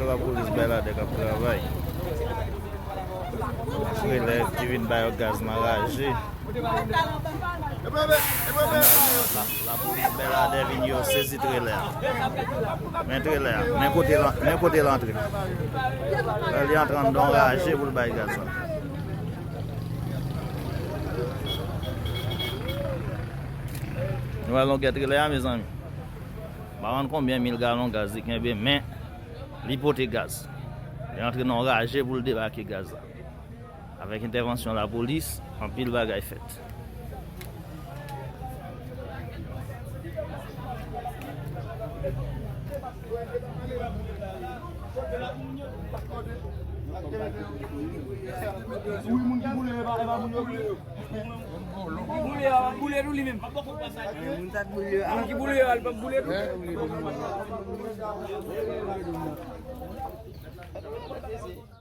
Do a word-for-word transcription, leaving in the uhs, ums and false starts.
Lapolis Bèladè k ap travay. Trelè ki vin ba yo gaz nan raje. La, lapolis Bèladè vin, yo sezi trelè a. Men trelè a, men kote l, men kote l antre. Lè li antre anndan yon raje pou l bay gaz la. Nou wè longè trelè a, mezanmi. M pa konn konbyen mil galon gaz li kenbe, men li pote gaz. Li antre nan yon raje pou l debake gaz la. Avèk entèvansyon lapolis, anpil bagay fèt. Wi, moun ki boule, e pa, e pa moun yo boule. Ki boule a, boule tou li menm. Moun sa k boule a. Moun ki boule a, li p ap boule tou.